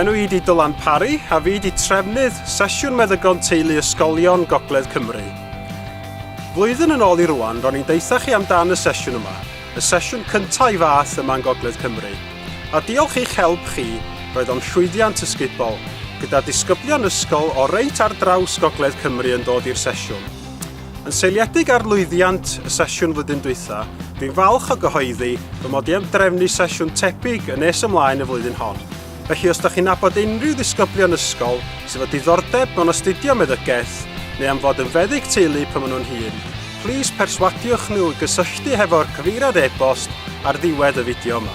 F'enw i 'di Dylan Parry a fi 'di trefnydd Sesiwn Meddygon Teulu Ysgolion Gogledd Cymru. Flwyddyn yn ôl i rwan, ro'n i'n deutha chi amdan y sesiwn yma, y sesiwn cynta' i fath yma yn Gogledd Cymru. A diolch i'ch help chi, roedd o'n llwyddiant ysgubol, gyda disgyblion ysgol o reit ar draws Gogledd Cymru yn dod i'r sesiwn. Yn seiliedig ar lwyddiant y sesiwn flwyddyn dwytha, dwi'n falch o gyhoeddi fy mod i am drefnu sesiwn tebyg yn nes ymlaen y flwyddyn hon. Felly os da chi'n nabod unrhyw ddisgyblion ysgol sydd efo diddordeb mewn astudio meddygaeth neu am fod yn feddyg teulu pan maen nhw'n hŷn, plîs perswadiwch nhw i gysylltu hefo'r cyfeiriad e-bost ar ddiwedd y fideo yma.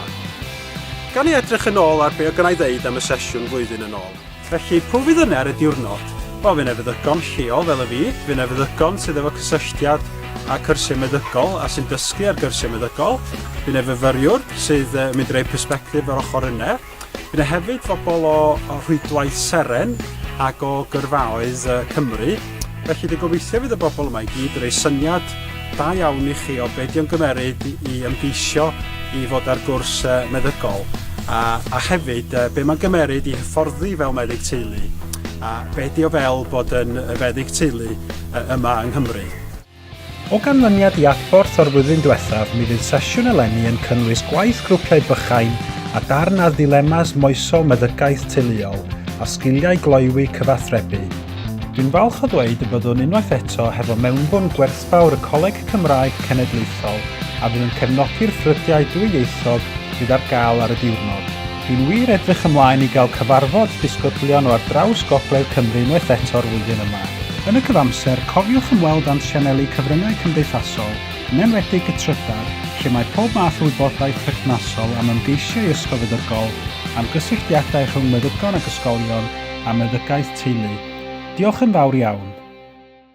Gan i edrych yn ôl ar be o gynna i ddeud am y sesiwn flwyddyn yn ôl. Felly, pwy fydd yna ar y diwrnod? Wel, fydd 'na feddygon lleol fel y fi, fydd 'na feddygon sydd efo cysylltiad â cyrsiau meddygol a sy'n dysgu ar gyrsiau meddygol, fydd 'na fyfyriwr sydd yn mynd i roi persbectif o'r ochr yna, fydd 'na hefyd fobl o, o rhwydwaith Seren ac o gyrfaoedd Cymru. Felly, dwi'n gobeithio fydd y bobl yma i gyd yn rhoi syniad da iawn i chi o be di o'n gymeryd i ymgeisio i fod ar gwrs meddygol a, a hefyd be mae'n gymeryd i hyfforddi fel meddyg teulu a be di o fel bod yn feddyg teulu yma yng Nghymru. O ganlyniad i adborth o'r flwyddyn diwethaf, mi fydd sesiwn eleni yn cynnwys gwaith grwpiau bychain a darn ar ddilemas moesol meddygaeth teuluol a sgiliau gloywi cyfathrebu. Dwi'n falch o ddweud y byddwn unwaith eto hefo mewnbwn gwerthfawr y Coleg Cymraeg Cenedlaethol a fydd yn cefnogi'r ffrydiau dwyieithog fydd ar gael ar y diwrnod. Dwi'n wir edrych ymlaen i gael cyfarfod disgyblion o ar draws Gogledd Cymru unwaith eto'r flwyddyn yma. Yn y cyfamser, cofiwch ymweld â'n sianeli cyfryngau cymdeithasol, yn enwedig y Trydar, lle mae pob math o wybodaeth perthnasol am ymgeisio i Ysgol Feddygol, am gysylltiadau rhwng meddygon ag ysgolion, a meddygaeth teulu. Diolch yn fawr iawn.